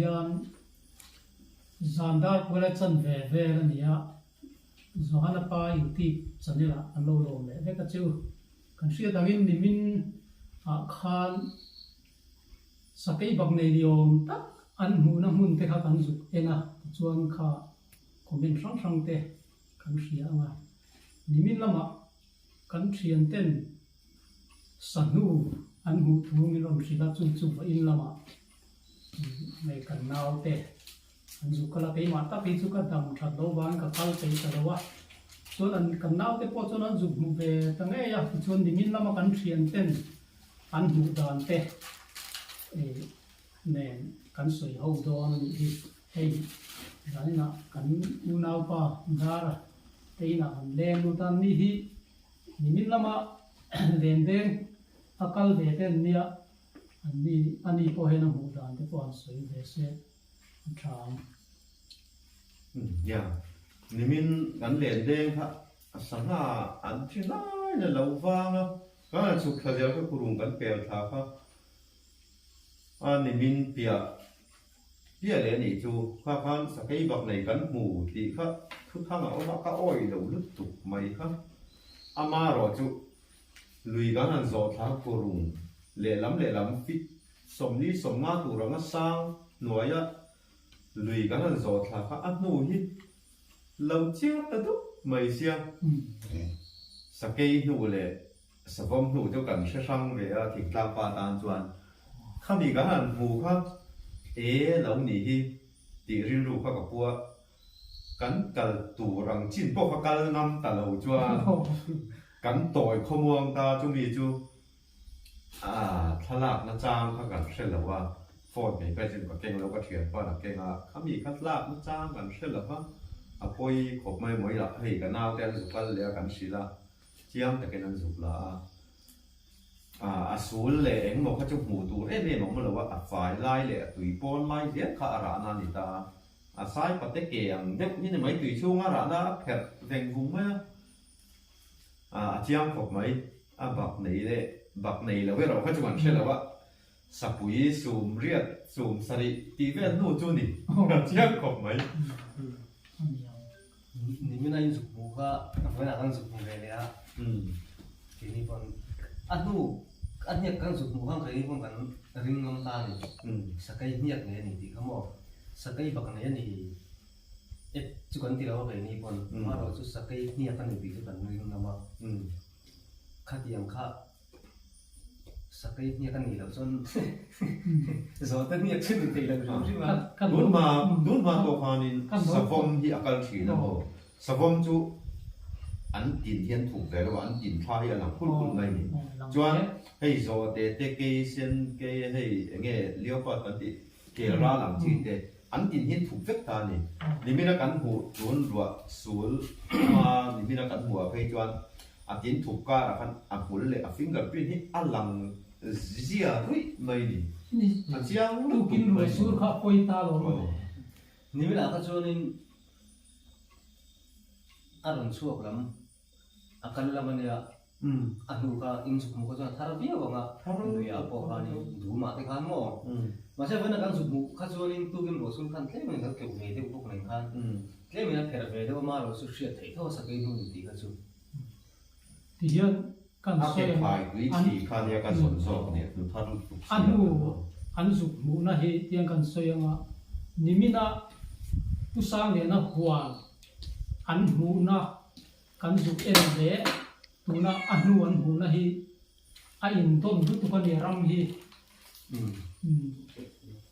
hian zan dar kuala chan ve vel a ni a, Johana pa YouTube channel ah an lo lawm leh vek a chu. Kan hriat angin nimin ah khan sakei bak nei ni awm tak an hmuhna hmun te kha kan zuk en a, tichuan kha comment hrang hrang te kan hria ang a. Nimin lamah kan thian ten sahnu an hmuh thu min rawn hrilh a, chu chu vawiin lamah hei kan naute an zuk kal a, keimah tak hi chu ka dam that lo vangin ka kal peih ta lo a, chuan an kan naute pawh chuan an zuk hmu ve ta ngei a, tichuan nimin lama kan thian ten an hmuh dan te ih nen kan sawi ho dawn a nih hi. Hei zaninah kan unaupa Dara te inah kan leng lut a, ni hi nimin lama lendeng a kal ve te an nia, an ni a ni pawh hian a hmuh dan te pawh an sawi ve se a tha ang. Nia, nimin kan lendeng kha a sangha an thi lai la lo vang a, kan han chhuk thla zel kha kurung kan pel thla kha a nimin piah Piah leh anih chu kha khan sakei bak nei kan hmu tih kha thuthang a awm a, ka awih lo lutuk mai kha. Ama erawh chu lui kan han zawh thla kurung lehlam lehlam fit 40 50 tur anga sang hnuaia lui kan han zawh thla kha a hnu hi lo chiar ta dup mai sia. Sakei hnu leh Savawm hnu chu kan hre hrang ve a thingtlang pa tan chuan khami kan han hmu kha e lo ni hi tih rilru kha ka pua kan kal tur ang chin pawh kha kal ngam ta lo chuan kan tawi khawmuang ta chumi chu a thlalak na chang kha kan hre lo a phone mai phei chu ka keng lo ka thianpa a keng a khami kha tlak na chang kan hre lo va a pawi khawp mai mawi lah hei ka naute an zu kal leh a kan hrilh a. Chiang takin an zuk la a, a sul leh engmaw kha chu hmuh tur em em a awm lo a, a fai lai leh a tui pawn lai zel kha a rahna a ni ta a, a saipate ke ang deuh hi ni mai tui chhunga rahna a pherh veng vung mai a, a chiang khawp mai, a bak nei leh bak nei lo erawh kha chu kan hre lo a, sapui sum riat sum sarih tih vel hnu chu ni, a chiang khawp mai. Nimin a inzuk hmuh kha vawiinah kan zuk hmu ve leh a, keini pawn a hnu a hniak kan zuk hmuh khan keini pawn kan ring ngam ta a ni, sakei hniak nei a ni tih kha maw, sakei bak nei a ni e chu kan ti lo a keini pawn, amaherawhchu chu sakei hniak a ni tih chu kan ring ngam a, khatiang kha Sakei hniak a nih loh chuan zawhte hniak chu ni thei lo hrim hrim a. Tun hma tun hma pawh khanin savawm hi a kal thin a maw? Savawm chu an tin hi an thuk ve lo a, an tin thla hi a lang khulh khulh mai a ni. Chuan hei zawhte te kei sen kei hei eng nge leopard kan tih kel ral ang chi te an tin hi an thuk vek ta a ni. Nimina kan hmuh tun ruah sul hma nimina kan hmuh ah phei chuan A tin thup karah khan a hmul leh a finger print hi a lang zia ruih mai ni. A chiang lutuk Tukin mai ruai ni. sur kha a pawi ta lo maw? Niminah kha chuanin a rawn chhuak lam, a kal lam a nia, a hnu kha inzuk hmuh kha chuan a thar viau ang a, nuiah pawh khanin dumah te khan maw? Mahse vawiina kan zuk hmuh kha chuanin tukin ruah sur khan tlemin kan keuh ve deuh bawk nen khan Tlemin a pherh ve deuh a, marawh chu hriat theih tho a sakei hnu in tih kha chu. Ti hian kan A sawi ang ke phai tui an thli kha nia ka zawn zawk nia hnu thar lutuk A si a hnu kan aw. an zuk hmuhna hi tiang kan sawi ang a, nimina Pu Sangliana huan an hmuhna kan zuk en leh tuna a hnu an hmuhna hi A indawn lutuk a ni ram hi.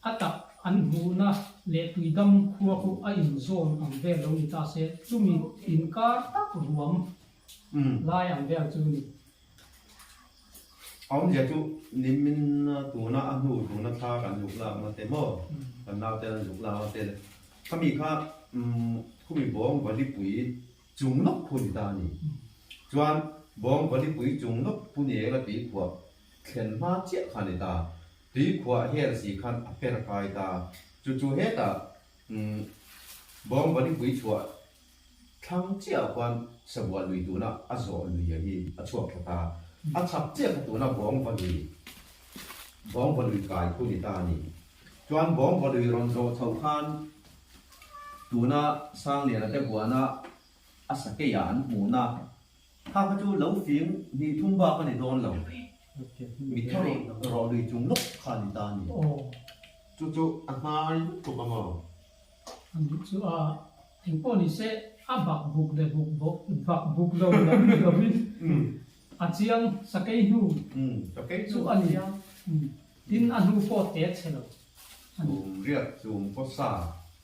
A tak an hmuhna leh tuidam khua khu a inzawn ang vel lo ni ta se, chumi inkar tak ruam lai ang vel chu ni. A awmzia chu nimin tuna a hnu tuna thla kan zuk lakna te maw, kan naute an zuk lakna te khami kha khumi bawng valipui Chung lawk khu ni ta a ni. Chuan bawng valipui chung lawk pu ni eng a tuikhuah thlen hma chiah kha ni ta. Tuikhuah hel si khan a per kai ta. Chu chu hetah bawng valipui chhuah thlang chiah khuan sabuah lui tuna a zawh lui a hi a chhuak thla ta. A chhak chiah kha tuna bawng valui bawng valui kai khu ni ta a ni. Chuan bawngkaw lui rawn zawh chhoh khan tuna Sangliana te huana a sakeiah an hmuhna kha kha chu lo fing hnih thum bak a ni dawn lo. Mitha rawh lui chung lawk kha a ni ta a ni. Chu chu a hnai lutuk a maw? An duh chu a engpawh ni se a bak buk leh buk bawk bak buk lo lam ni lovin a chiang sakei hnu chu a ni. Tin a hnu pawh te chhe lo a ni. Chhum riat chhum pawh sa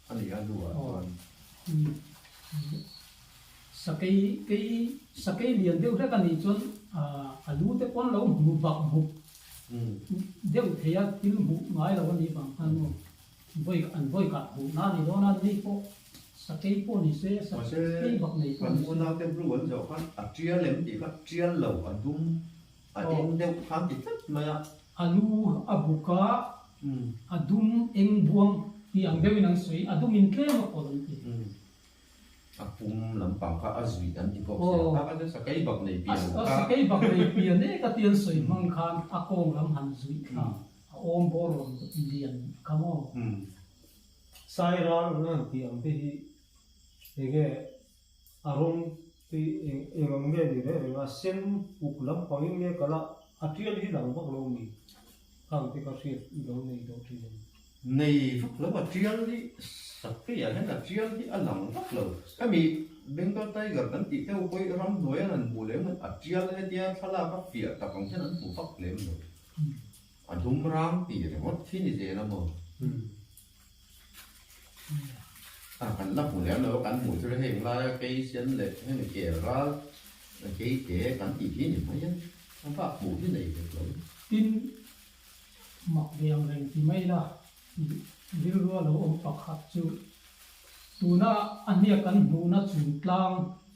a ni a hnuah chuan. Sakei kei sakei lian deuh hlek a nih chuan a lu te pawn lo hmu bak buk deuh thei a thil hmuh ngai lo a nih vang khan maw vawi an vawi kah hmuh na ni dawn a ni pawh sakei pawh ni se sakei bak nei pawh ni se. Kan unaute bru an zawh khan a tial em tih kha tial lo a dum A eng deuh khan ti tlat mai a. A lu a buk a, a dum eng buang tih ang deuhin an sawi, a dum in tlem a pawlh an ti. A pum lampang kha a zuih an ti bawk sia, kha kha chu sakei bak nei pian kha. Sakei bak nei pian e ka ti an sawi hmang khan a kawng lam han zuih kha a awm bawr rawn lian kha maw. Sai ral an han tih ang te hi enge A rawng hi eng eng ang nge ni reng reng a, sen uk lampangin nge kal a, a tial hi lang vak lo mi? Khang te ka hriat i lo nei tawh thin em? Nei vak lo, a tial hi Sakeiah hian a tial hi a lang vak lo. Hemi Bengal Tiger kan tih deuh pawh hi ramhnuai an han hmuh lem hian a tial hetia thlalak a fiah tak ang hian an hmu vak lem lo. A dum rang tih ringawt khi ni zel a maw? A kan la hmu lem lo a, kan hmuh chu heng laia kei sen leh heng kel ral kei te kan tih hi ni mai a, a bak hmuh hi nei vek lo. Tin, mak ve ang reng ti mai la, rilru a lo awm pakhat chu tuna a hniak kan hmuhna chung tlang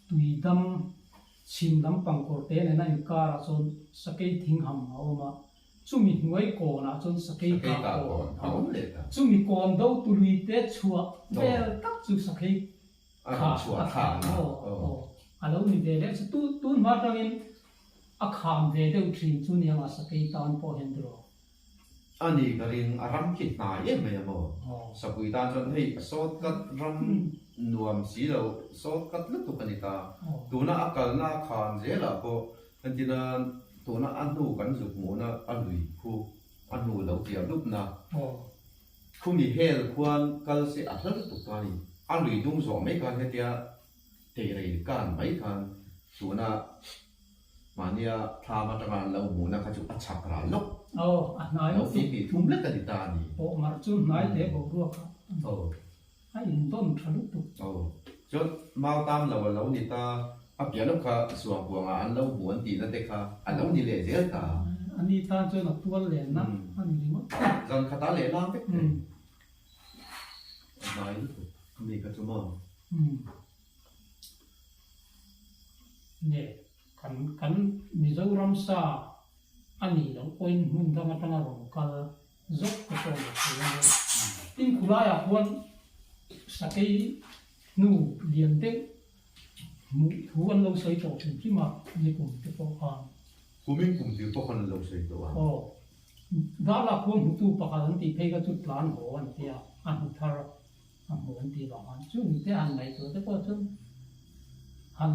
tui dam chhim lampang kawr te nena inkarah chuan sakei thing ham a awm a, Chumi hnuai kawnah chuan sakei kah kawn a awm. Chumi kawn do tului te chhuah vel tak chu sakei kha a thlah maw? Aw, a lo ni ve leh chu. Tun hma atangin a kham ve deuh thin chu niang a sakei tan pawh hian tiraw? A ni ka ring, a ram khi hnai em mai a maw? Sapui tan chuan hei a sawt kat ram nuam si lo, sawt kat lutuk a ni ta. Tuna a kalna a khan zelah pawh Entina tuna a hnu kan zuk hmuhna a lui khu a hnu lo tiah lupna khumi hel khuan kal se a hla lutuk ta ni. A lui dung zawh mai khan hetia teirei kan mai khan tuna mahnia thlam atanga an lo hmuhna kha chu a chhak ral lawk. Aw, a hnai lutuk. Lo fimhnih thum lek a ni ta a ni. Pawh mar chu hnai hle boruak a. Aw. A indawn tha lutuk. Aw. Chuan mau tam lo a lo ni ta, a piah lawk kha Suangkuangah an lo hmu an tihna te kha a lo ni leh zel ta. A ni tan chuan a tual lenna a ni ringawt. Zan khat a leh lang vek thei. A hnai lutuk a mi kha chu maw. Ne, kan kan Mizoram sa a nih loh pawhin hmun dang atanga rawn kal Zawk te pawh lo thei a nia. Tin khulaiah khuan sakei hnu lian deuh hmuh thu an lo sawi tawh hrim hrim a, nikum te pawh khan. Kumin kum tir pawh khan an lo sawi tawh a. Aw, Darla khua hmutu pakhat an tih phei kha chu tlan haw an ti a, a hnu thar a hmu an tih vang khan chung te han ngaihtuah te pawh chuan han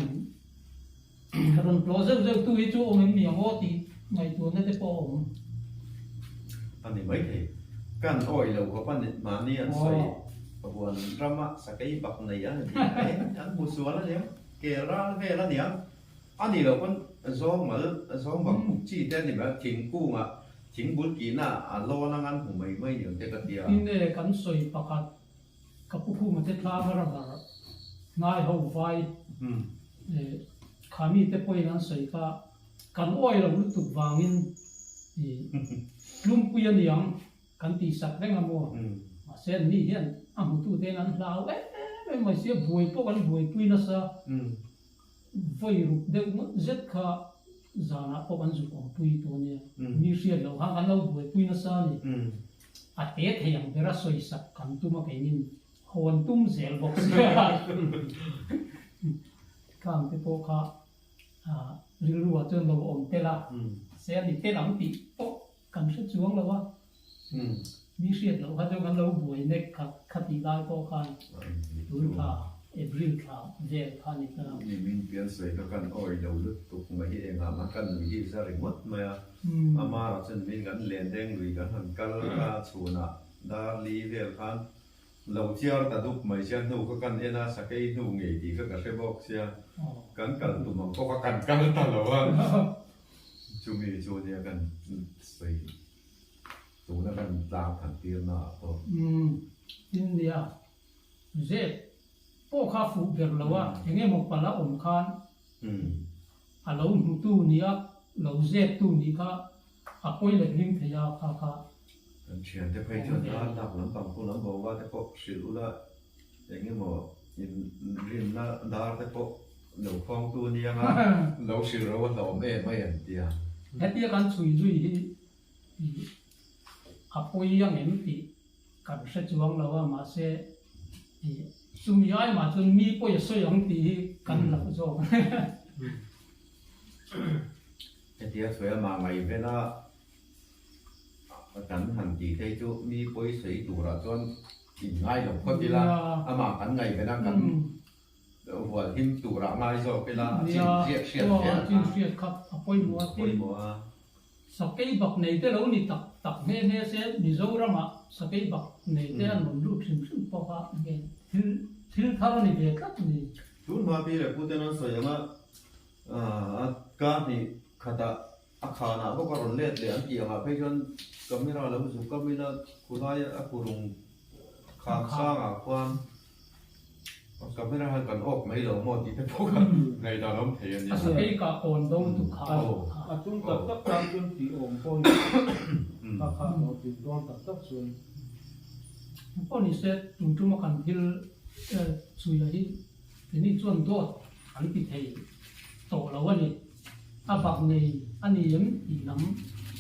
rawn tlawh zeuh zeuh tu hi chu awm em ni ang aw tih ngaihtuahna te pawh a awm. A ni maithei. Kan awih lo khawp a mahni an sawi huan rama sakei bak nei a ni tih mai an hmu sual a niang, kel ral vel a niang. A ni lo pawn zawng mal zawng bak buk chi te a ni mai a, thingkungah Thingbul tihna a lawn anga an hmu mai mai ni ang te ka ti a. Tin e, kan sawi pakhat, ka pu khuma te thlam a rubber hnai ho vai kha mi te pawhin an sawi kha, kan awi lo lutuk vangin i tlumpui a niang kan tih sak reng a maw? Mahse an ni hian a hmutu te'n an hlau em em mai sia, buai pawh kan buaipui nasa. Vawi ruk deuh ngawt zet kha zanah pawh kan zuk awmpui tu ania, mi hriat loh khan kan lo buaipui nasa a ni. A te thei ang bera sawisak kan tum a keinin hawn tum zel bawk sia. Khang te pawh kha rilru ah chuan lo awm tel a, se a ni tel ang tih pawh kan hre chuang lo a. Mi hriat loh kha chu kan lo buai nek khat khatih lai pawh khan tun thla April thla vel kha a ni ta. Nimin pian sawi kha kan awi lo lutuk mai hi engah mah kan nui hi za ringawt mai a. Amara chuan min kan len deng lui kan han kal a chhunah dar li vel khan lo chiar ta dup mai sia hnu kha kan en a sakei hnu ngei tih kha ka hre bawk sia kan kal tum ang pawh kha kan kal ta lo a chumi chu nia kan sawi. Tuna kan tlang than tirna ah pawh. Umm tin nia zep pawh kha fuh ber lo a eng emaw palh a awm khan a lo hmutu nia lo zep tu nih kha a pawi let ling thei a kha kha. Kan thiante phei chuan a lak lampang khu lam bo va te pawh hrilh ula eng emaw in rinna dar te pawh lo khawng tu nia nga lo hrilh ro a hlawm em mai an tia. Hetia kan chhui zui hi A pawi ang em tih kan hre chuang lo a, mahse chumi ai mah chuan mi pawi a sawi ang tih hi kan hlauh zawk. Hetia sawi a mah ngaih vela kan han tih phei chu mi pawi sawi turah chuan inngai lo phawt ila, amah kan ngaih vela kan Hual him turah ngai zawk ila a chin hriat hriat hle a chin hriat kha a pawimawh a pawimawh a. Sakei bak nei te lo ni tak tak nghe nghe se Mizoramah sakei bak nei te an rawn lut hrim hrim pawh kha nge thil thil thar a ni ve tlat a ni. Tun hma pi leh puten an sawi ang a, a kar hnih khatah a khanah bawk a rawn let leh an tih angah phei chuan camera lo zuk kam ila khulai a kurung kham sangah khuan Camera hian kan off mai lo maw tih te pawh kha ngaihdan awm thei a nia. A sakei kah kawn do tu kha. A tum tak tak tan chuan tih awm pawh hi kha kha lo tin dawn tak tak chuan. Pawh ni se tun tuma kan thil chhuia hi keini chuan dawt kan ti thei tawh lo a ni. A bak nei a ni em tih lam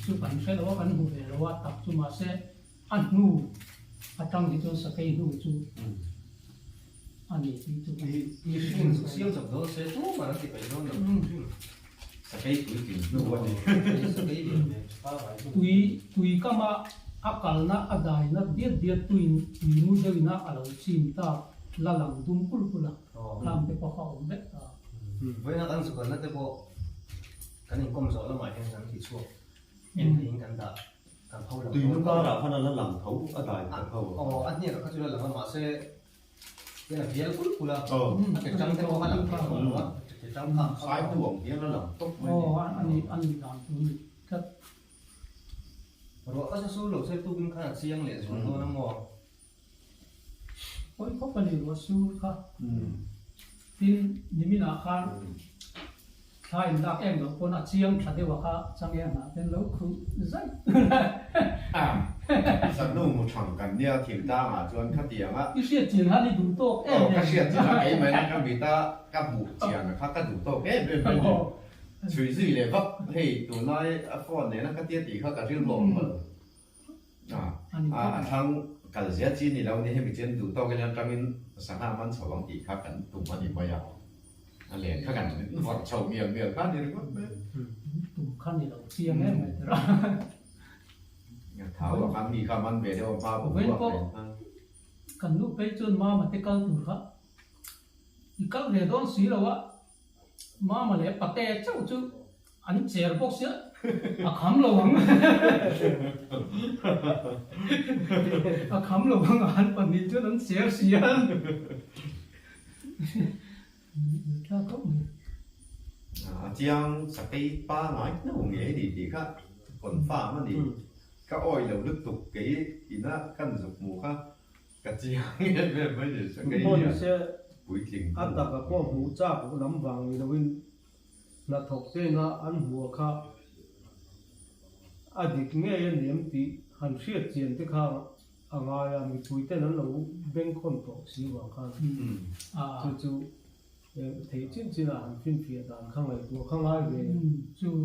chu kan hre lo a, kan hmu ve lo a tak chu mahse A hnu atang hi chuan sakei hnu chu a ni tih chu kan Mihring chu siam chawp dawn se tumah an ti peih dawn lo. Sakei puitling hnu a ni. Sakei lian ve pangngai hnu. Tui tui kama a kalna a daina diat diat tuin tui mu deuhina a lo chim tak la lang dum kul kul a, khang te pawh kha a awm vek ta. Vawiina kan zukalna te pawh kan inkawm zawh lamah hian kan ti chhuak en theihin kan dah. Tui nu karah khan a la lang tho a dai tho tho. Aw a hniak kha chu la lang a mahse hian a bial kulh kulh a a ke tang te pawh a lang thei tawh lo a ke tang kha sai hnu ang hian a lang tawp mai ni. Aw a ni a ni dan chu ni tlat. Ruah kha su lo se tukin khan a chiang leh zual dawn a maw. Pawi khawp a ni ruah sur kha. Tin niminah khan thla in lak em loh pawn a chiang tha deuh a kha changel hnah ten lo khuh zaih. Zan nu mu thang kan nia thingtlang ah chuan khatiang a. I hriat chian khan i duh tawk em em. Aw ka hriat chian a keimah in ka mit a ka hmuh chian a kha ka duh tawk em em mai ni. Chhui zui leh vak hei tunlai a phone nena ka tia tih kha ka rilru a awm lo. A thlang kal zia chi ni lo ni hemi chen duh tawk ila atangin sangha man chho ang tih kha kan tum a ni mai a, a len kha kan vawrh chho mial mial kha a ni ringawt mai. Tum kha ni lo chiang em mai tira. Thau ah khan mi kha man ve deuh a hma bawk ruak nen khan. Kan nu phei chuan mama te kal tur kha i kal ve dawn si lo a, mama leh pate chauh chu An cher bawk sia, a kham lo ang. A kham lo ang a, an pahnih chuan an cher si a. Tla khawp mai. A chiang sakei pangai hnu ngei ni tih kha confirm a ni. Ka awi lo lutuk kei ina kan zuk hmu kha ka chiang em em mai ni sakei hian puitling A taka pawh hmuh chak lam vang ni loin Hnathawk tena an hmuh kha a dik ngei a ni em tih han hriat chian te kha a ngai a, mipui ten an lo bengkhawn tawh si vang khan chu chu theih chin chin ah han finfiah dan kha ngaihtuah kha ngai ve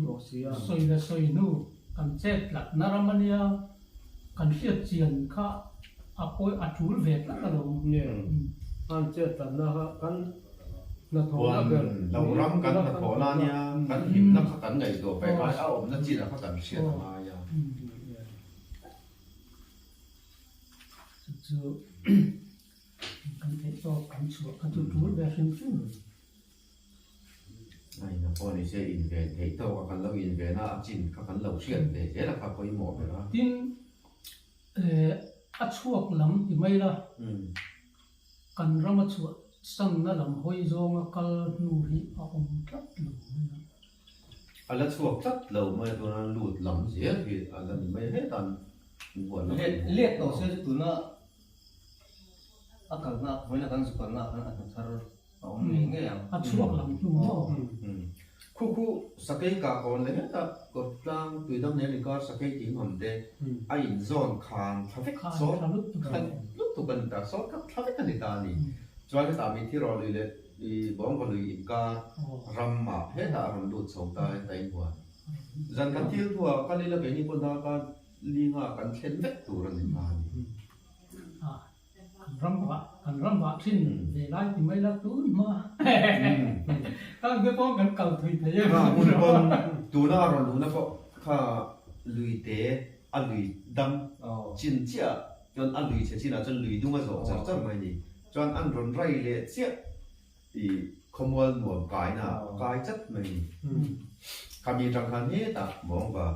tawh si a. Sawi leh sawi hnu kan chet tlat na ram a nia, kan hriat chian kha a pawi a tul ve tlat alawm. Nge an chet tlatna kha kan hnathawhna ber Huan lo ram kan hnathawhna nia kan hlimna kha kan ngaihtuah ve ngai a awmna chin ah kha kan hriat a ngai a. Chu kan theih tawk kan chhuah kha chu tul ve hrim hrim. A ina pawh ni se inven theih tawk a kan lo inven a, a chin kha kan lo hriat ve zel a kha pawimawh ber a. Tin, a chhuak lam ti mai la, kan rama chhuah sanna lam hawi zawnga kal hnu hi a awm tlat lo mai a. A la chhuak tlat lo mai a, tuna lut lam zel hi a la ni mai hetah buan lam. Let tawh se chu tuna a kalna vawiina kan zu kalna ah khan a hnu thar a awm ngei ngei ang. A chhuak lam hnu maw? Khu khu sakei kah kawn leh hetah kawt tlang tuidam nen inkar sakei tih ngam te a inzawn khan thla vek sawt khan lutuk a ni ta, sawt kha thla vek a ni ta a ni. Chuan hetah mitthi rawh lui leh I bawngkaw lui inkar ramah hetah a rawn lut chho ta heta in huan. Zan khat thil thuah kal ila keini pawh darkar linga kan thlen vek tur a ni ta a ni. Kan ram vah kan ram vah thin ve lai ti mai la tun hma khang te pawh kan kal thui thei em. Kha hmun pawn tuna a rawn luhna pawh kha lui te a lui dam chin chiah chuan a lui chhe chinah chuan lui dung a zawh char char mai a ni. Chuan an rawn rai leh chiah i khawmual nuam kaina kai chat mai a ni. Khami atang khan hetah mawngva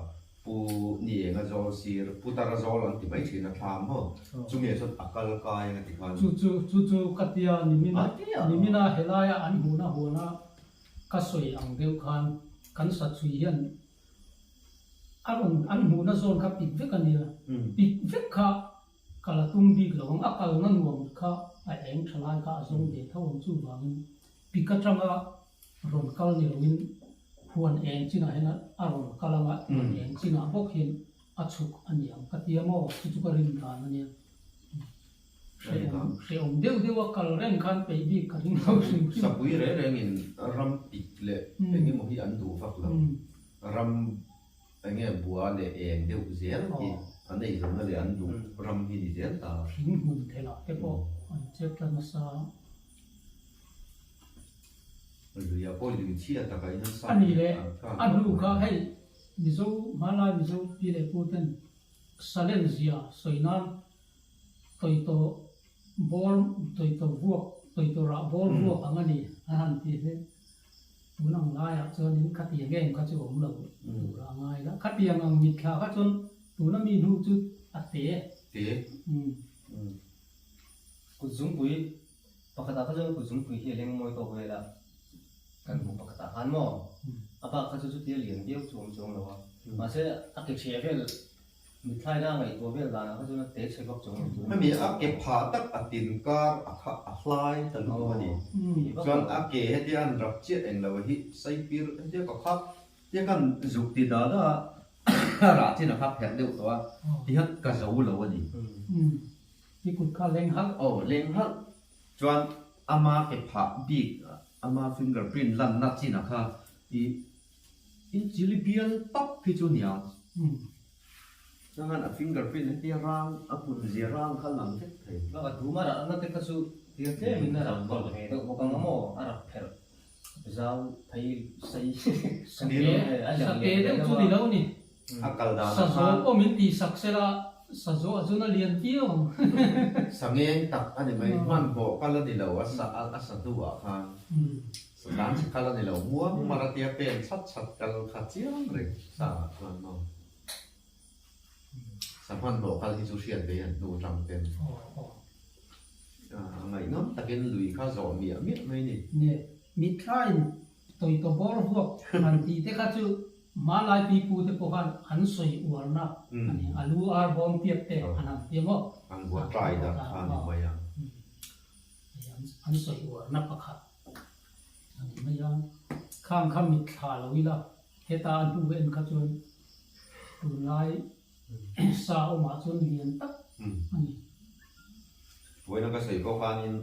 Pu Ni Enga zawl sir, Pu Tara zawl an ti mai thin a thlam maw? Chumi ah chuan a kal kai anga ti khan. Chu chu chu chu ka tia nimina nimina helaia an hmuhna huana ka sawi ang deuh khan kan sachhui hian a rawn an hmuhna zawn kha pik vek a nia. Pik vek kha Ka la tum bik lo ang, a kalna nuam kha a eng tha lai kha a zawng ve tho ang chuvangin pik atanga rawn kal ni loin huan eng chinah hian a rawn kal anga huan eng chinah bawk hian a chhuk a ni ang ka ti a maw chu chu ka rin dan a nia. Hrehawm hrehawm deuh deuh a kal reng khan peih bik ka ring lo hrim hrim. Sapui reng rengin ram pik leh eng emaw hi an duh vak lo, ram Enge bua leh eng deuh zel hi an ei zawmna leh an duh ram hi ni zel ta. Thing hmun thelah te pawh an chet tla nasa. Luia pawh lui chhia takah in an sa A ni leh a hnu kha hei Mizo hmanlai Mizo pi leh pu ten salen zia sawi nan tawitaw bawr tawitaw vuak tawitaw rah bawr vuak ang a ni an han ti hi. Tun ang laiah chuanin khatiang em kha chu awm lo tur a ngai la. Khatiang ang mitthla kha chuan tuna mi hnu chu a te. Te. Umm. Kut zungpui pakhatah kha chuan kut zungpui hi a leng mawi tawk vel a, kan hmuh pakhatah khan maw a bak kha chu chutia lian viau chu awm chuang lo a. Mahse a ke chheh vel Mithlaina a ngaihtuah vel danah kha chuan a te chhe vak chuang lo chu. Hemi a ke phah tak a tin kar a kha a hlai ta lutuk a ni. Chuan a ke hetia an rap chiah eng lo hi saipir hetia ka khap tia kan zuk ti da da a rah chin a kha pherh deuh tawh a tihian ka zo lo a ni. I kut kha leng halh. Aw leng halh. Chuan ama ke phah bik ama fingerprint lanna chin a kha i I chili bial pap hi chu niang. Chuan a fingerprint hetia rang a kut zia rang kha lang vek thei. Bak a dum a rahna te kha chu tir tlem in a rak bawlh ve deuh bawk ang a maw a rak pherh zau phei sei Sate deuh chu ni lo ni. A kal dan a khan. Sazaw pawh min tih sak sela sazaw a chun a lian viau ang. Sangeng tak a ni mai hmanhmawh kal a ni lo a sa hnuah khan. Tlan chhe kal a ni lo, muang mar a tia pen chhat chhat kal kha chiang reng sa ah chuan maw. Sa hmanhmawh kal hi chu hriat ve an hnu atang ten. A ngaihnawm takin lui kha zawh miah miah mai ni. Nge, mithlain tawitaw bawr vuak han tih te kha chu hmanlai pipu te pawh khan an sawi uarna a ni, a lu ar bawm piap te an han ti maw. An buat rai dar kha a ni mai ang. An sawi uarna pakhat. A ni mai a, khang kha mit thla lo ila heta a hnu en kha chuan tunlai sa awmah chuan lian tak a ni. Vawiina ka sawi pawh khanin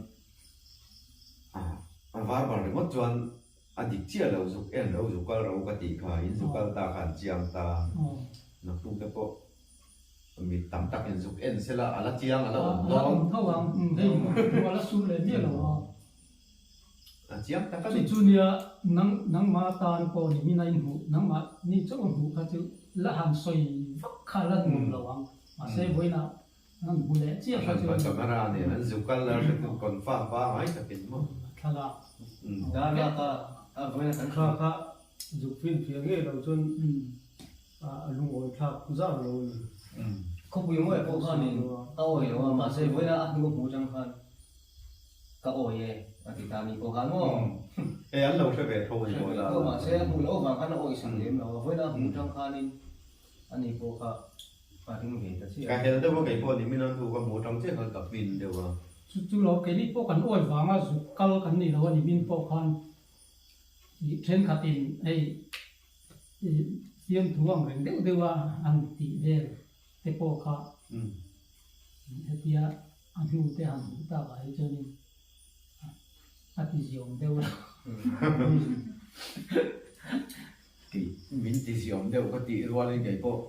a var bar ringawt chuan a dik chiah lo zuk en lo zuk kal ro ka tih kha in zuk kal ta kha an chiang ta naktuk te pawh mit tam takin zuk en sela a la chiang a la awm dawn. A la awm tho ang, hei a la sur leh miah lo a. A chiang tak a ni. Chu chu nia nang nangmah tan pawh ni min a inhmuh nangmah ni chauh a hmuh kha chu la han sawi vak kha la nuam lo ang. Mahse vawiinah An hmu leh chiah kha chu. Camera nen an zuk kal a hre tu confirm pangai takin maw. Thlalak. Darlak a a vawiin a kan Thla kha zuk finfiah ngei lo chuan a lungawi thlak zan lo a ni. Khawpui mawi pawh khanin a awi lo a, mahse vawiin a hnu a hmu atang khan ka awi e a ti ta ni pawh khan maw. E an lo hre ve tho a ni maw la. Mahse a hmuh loh avang khan a awi sak lem lo a, vawiin a hmu atang khanin ani pawh kha a ring ve ta chiah. Ka hel deuh a kei pawh ni min an hnu ka hmu atang chiah khan ka hmin deuh a. Chu chu lo keini pawh kan awi vanga zuk kal kan ni lo a ni min pawh khan ih thenkhatin hei ih fiamthu ang reng deuh deuh a an tih vel te pawh kha hetia a hnu te han hmuh tak ah hi chuanin a ti ziawm deuh lo. Tih min ti ziawm deuh ka tih rualin kei pawh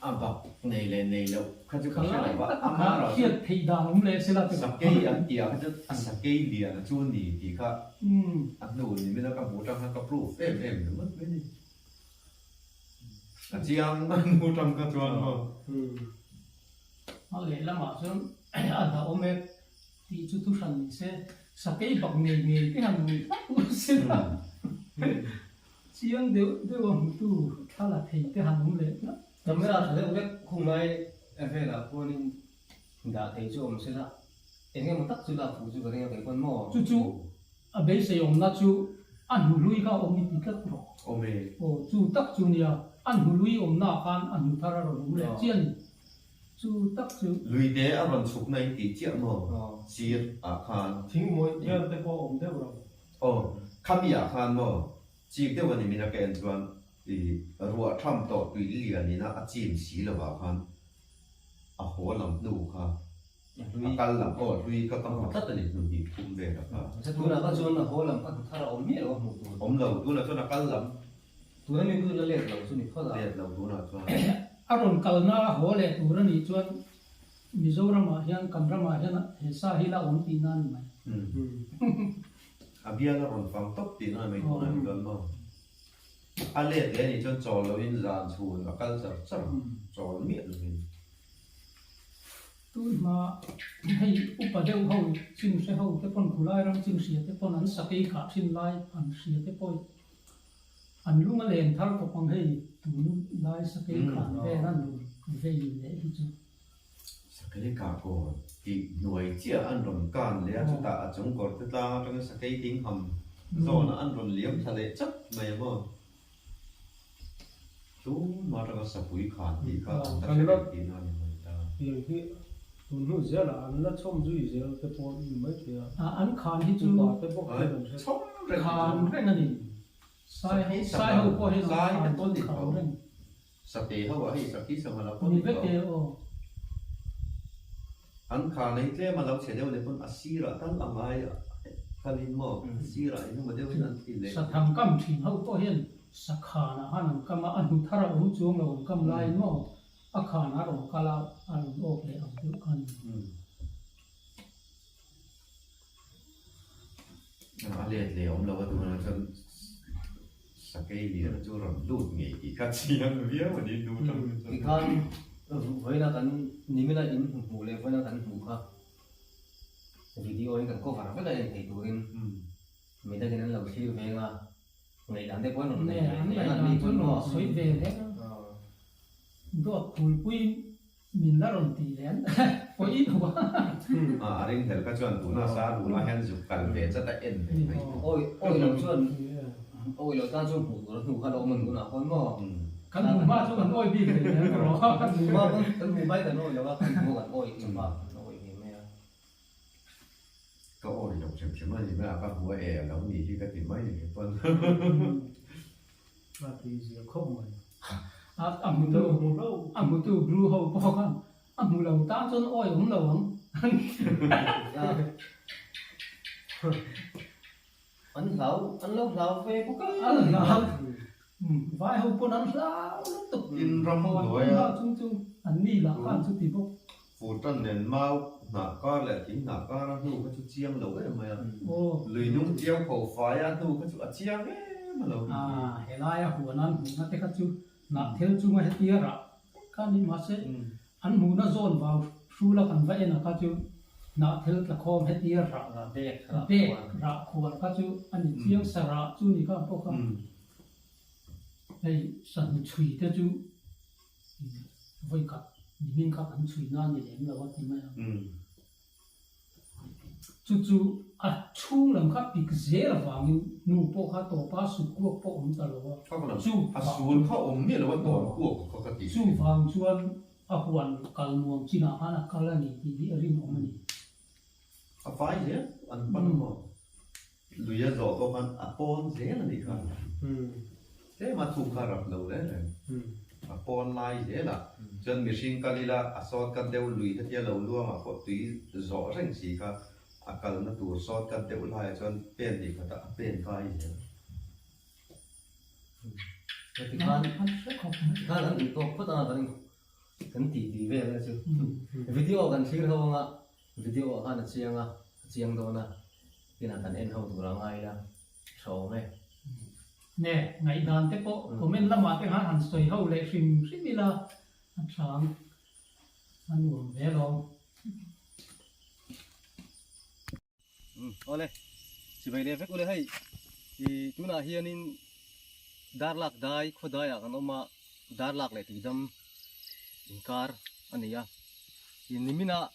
a bak nei leh nei loh kha chu ka hre lo va, a kha hriat theih dan awm leh sela ti Sakei an tih ah kha chu a sakei lian a chu ni tih kha a hnu ni min a ka hmuh tang khan ka proof em em ringawt mai ni. A chiang a hnu tang kha chuan maw. A lehlamah chuan a hlauhawm e tih chu thu hran ni se, sakei bak ngei ngei te han ni hlauh sela. Chiang deuh deuh a hmutu thla la thei te han awm leh tlat. Camera tha deuh vek khung lai velah khuanin dah thei chu awm sela, eng emaw tak chu lak fuh chu ka ring a kei pawn maw? Chu chu a beisei awmna chu a hnuhlui kha a awm i ti tlat rawh. Awm e. Aw chu tak chu nia, a hnuhlui awmnaah khan a hnu thar a rawn awm leh chiah a ni. Chu tak chu. Luite a rawn chhukna in tih chiah maw? Sir ah khan. Thingmawih vel te pawh awm deuh lo. Aw, khami ah khan maw chik deuh a ni min a ka en chuan i ruah tham tawh tui lian ina a chim si lo ah khan a haw lam hnu kha a kal lam aw hlui kha ka hmu tlat a ni hnu hnih thum vel ah kha. Tunah kha chuan a haw lam kha hnu thar a awm miah lo a hmuh tur. Awm lo, tunah chuan a kal lam. Tuna mi chu la let lo chu ni phawt a. Let lo tunah chuan. A rawn kalna a haw leh tur a nih chuan Mizoramah hian kan ramah hian he sa hi la awm tihna a ni mai. A bial a rawn fang tawp tihna a ni mai tunah hi chuan maw. A let leh a nih chuan chawl loin zan chhun a kal char char a, chawl miah loin. Tun hma hei upa deuh ho chin hre ho te pawn khulai ram chin hria te pawn an sakei kah thin lai an hria te pawh An lung a len thar khawp ang hei tun lai sakei khan vel an rawn vei leh hi chu. Sakei kah kawn tih hnuai chiah an rawn kan leh a, chutah a chung kawr te tlang atangin sakei thing ham zawnah an rawn liam thla leh chap mai a maw. Tumah atanga sapui khan tih kha an la hre reng tihna a ni mai ta. Tiang hi tun hnu zelah an la chhawm zui zel te pawh ni mai thei a. An khan hi chu Upa te bawk hian an hre. Chhawm reng khan reng a ni. Sai ho sai ho pawh hian an khan chu khan reng. Sate ho ah hei sakhi sangha la pawh ni vek e aw. An khan hi tlem a lo chhe deuh leh pawn a sirah tal a ngai kalin maw a sirah engemaw deuhin an ti leh. Sathang kam thin ho pawh hian sakhanah khan an kam a, a hnu thar a awm chuang lo an kam laiin maw a khanah a rawn kal a, a rawn awk leh ang deuh kha a ni. A let leh awm lo a tunah chuan sakei lian chu rawn lut ngei tih kha chiang viau a ni hnu tang hi chuan. Tikhan vawiina kan nimina in hmu hmuh leh vawiina kan hmuh kha video in kan cover vek a en thei turin midangin an lo thlir veng a, ngaihdan te pawh an rawn nei ve hle a, an ni pawn maw sawi ve hle a, dawt phulpui Min la rawn tih leh an pawi lo a. A ring hlel kha chuan tuna sa duhna hian zuk kal ve chat a en ve mai. Awi awi lo chuan awi lo tan chuan hmuh tur a hnu kha lo awm a nunah khawn maw. Kan hmu hma chu kan awi bik ve hle ang rawh. Kan hmu hma pawn kan hmu hmai kan awi lo a, kan hmu kan awi tih hma kan awi ve mai a. Ka awi lo hrim hrim a ni mai a, ka hmu a e a lo nih hi ka ti mai ni pawn. A tui zia khawp mai. A hmutu a hmutu bru ho pawh khan a hmu lo tan chuan awi awm lo ang. An hlau an lo hlau ve bawk a. An hlau vai ho pawn an hlau lutuk. In ram hnuai a. Chung chu an ni lah khan chuti bawk. Fur tan nen mau hnah kar leh thing hnah kar a hnu kha chu chiang lo em mai a. Lui nung chiang pho fai a hnu kha chu a chiang em a lo. Helaia huan an hmuhna te kha chu hnah thel chunga hetia rah vek kha a ni mahse an hmuhna zawn vau Hrula kan va en a kha chu hnahthel tla khawm hetia rah bek rah khuar kha chu a ni chiang sa rah chu ni kha pawh kha hei sahnu chhui te chu vawi khat nimin kha kan chhui na a ni lem lo a ti mai a. Chu chu a chhung lam kha pik zel avangin hnu pawh kha tawpa suk kuak pawh awm ta lo a. Chu a sul kha awm miah lo a tawn kuak kha ka ti. Chuvang chuan a huan kal nuam chinah khan a kal a ni tih hi a rinawm a ni. A fai zel an pan a maw? Lui a zawh pawh khan a pawn zel a nih kha. Tlem a thuk kha rap lo reng reng. A pawn lai zel a. Chuan mihring kal ila a sawt kat deuh lui hetia lo luangah pawh tui zawh reng si kha a kalna tur sawt kat deuh laiah chuan pen hnih khatah a pen kai zel. Tikhan tikhan an duh tawk phawt anga kan kan tih tih vel a chu. Video kan thlir ho anga video ah khan a chiang a, a chiang dawn a. Tinah kan en ho tur a ngai ila tha awm e. Nge, ngaihdan te pawh comment lamah te khan han sawi ho leh hrim hrim ila a tha ang, a nuam ve alawm. Umm awle, chibai leh vek ule hei i tunah hianin darlak dai khaw daiah kan awm a, darlak leh tuidam inkar a ni a, i niminah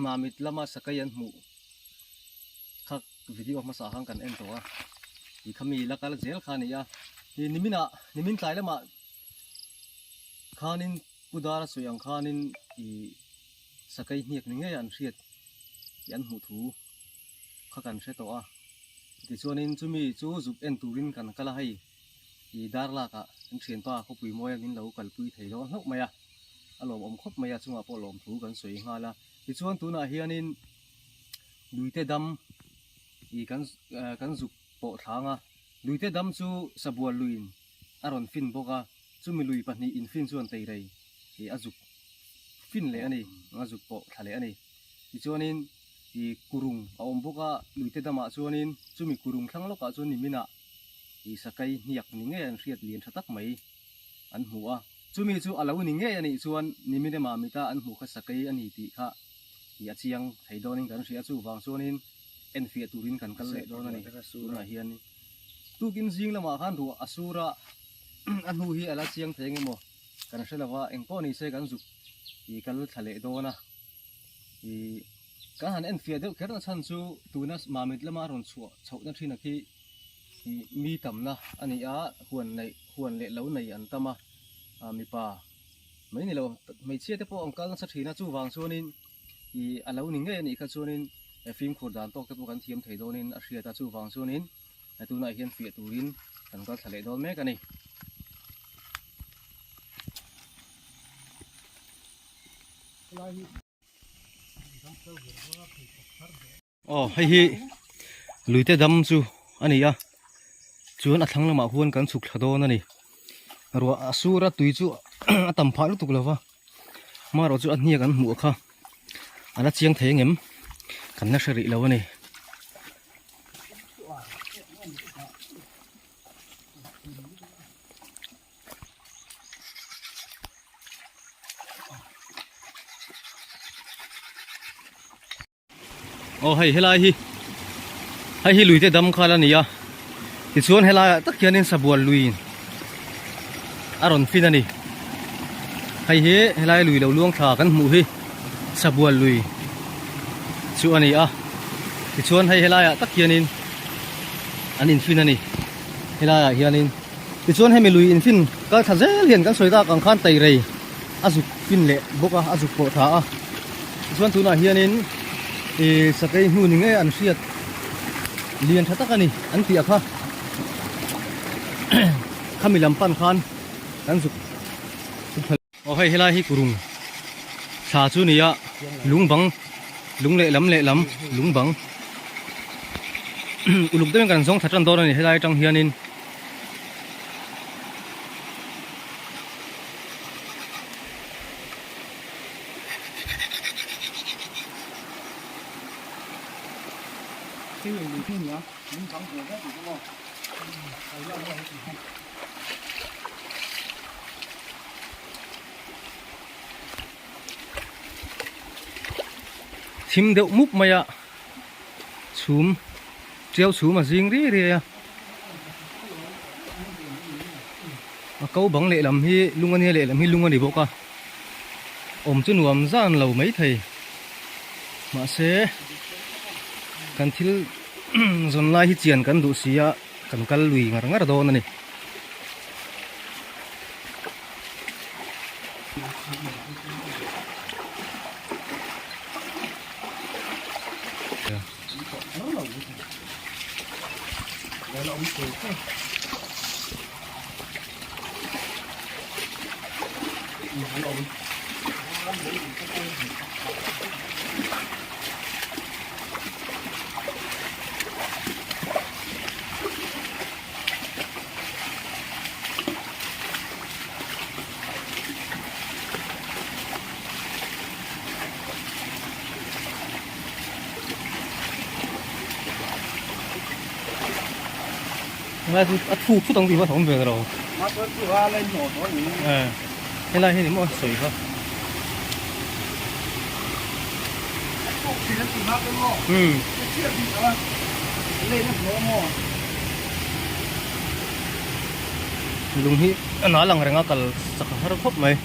mamit lama sakei an hmuh kha video hmasa khan kan en tawh a, i khami la kal zel kha a ni a, i niminah nimin tlai lamah khanin pu dara sawi ang khanin i sakei hniak ni ngei an hriat. tih an hmuh thu kha kan hre tawh a, tichuanin chumi chu zuk en turin kan kal a, hei i dar lakah kan thianpa khawpui mawi angin lo kalpui thei dawn hlauh mai a, a lawmawm khawp mai a, chungah pawh lawmthu kan sawi nghal a, tichuan tunah hianin luite dam i kan kan zuk pawh thlang a, luite dam chu sabual luiin a rawn fin bawk a, chumi lui pahnih infin chuan teirei i a zuk fin leh a ni, a zuk pawh thla leh a ni. Tichuanin ih kurung a awm bawk a, luite damah chuanin chumi kurung thlang lawkah chuan niminah ih sakei hniak ni ngei an hriat lian tha tak mai an hmu a. Chumi chu a lo ni ngei a nih chuan nimin ema mita an hmuh kha sakei a ni tih kha ih a chiang thei dawnin kan hria a, chuvang chuanin enfiah turin kan kal leh dawn a ni. Tunah hian tukin zing lamah khan ruah a sur a, a hnu hi a la chiang thei eng emaw kan hre lova, engpawh ni se kan zuk ih kal thla leh dawn a. Ih kan han enfiah deuh kher na chhan chu tuna Mamit lama rawn chhuah chhohna thin a khi ih mi tamna a ni a, huan neih huan leh lo nei an tam a, ah mipa mai ni lo hmeichhia te pawh an kal nasa thin a, chuvang chuanin ih a lo ni ngei a nih kha chuanin fimkhur dan tawk te pawh kan thiam thei dawnin a hriat a, chuvang chuanin tunah hian fiah turin kan kal thla leh dawn mek a ni. Aw hei hi luite dam chu a ni a chuan a thlang lamah huan kan chhuk thla dawn a ni ruah a sur a tui chu a tam phah lutuk lo va marawh chu a hniak an hmuh kha a la chiang thei angem kan la hre rih lo a ni. Aw hei helai hi hei hi luite dam khal a ni a tichuan helai ah tak hianin sabual lui a rawn fin a ni hei hi helai lui lo luang thla kan hmuh hi sabual lui chu a ni a tichuan hei helai ah tak hianin an infin a ni helai ah hianin. Tichuan hemi lui infin kal thla zel hian kan sawi tak ang khan teirei a zuk fin leh bawk a, a zuk pawh tha a. Tichuan tunah hianin ih sakei hnu ni ngei an hriat lian tha tak a ni an tih a kha. Khami lam pan khan kan zuk thla. Aw hei helai hi kurung thla chu ni a, lung bang lung leh lam leh lam lung bang uluk deuhin kan zawng thla tan dawn a ni helai atang hianin. thim deuh mup mai a, chhum tiau chhum a zing riai riai a. A ko bang lehlam hi lung a nia lehlam hi lung a ni bawk a, awm chu nuam zan lo maithei mahse kan thil zawn lai hi chian kan duh si a kan kal lui ngar ngar dawn a ni. Helai chu a thuk thut ang tih pawh a awm ve ta lo. Helai hi ni maw sawi kha. Lung hi a nal ang reng a kal chak har khawp mai.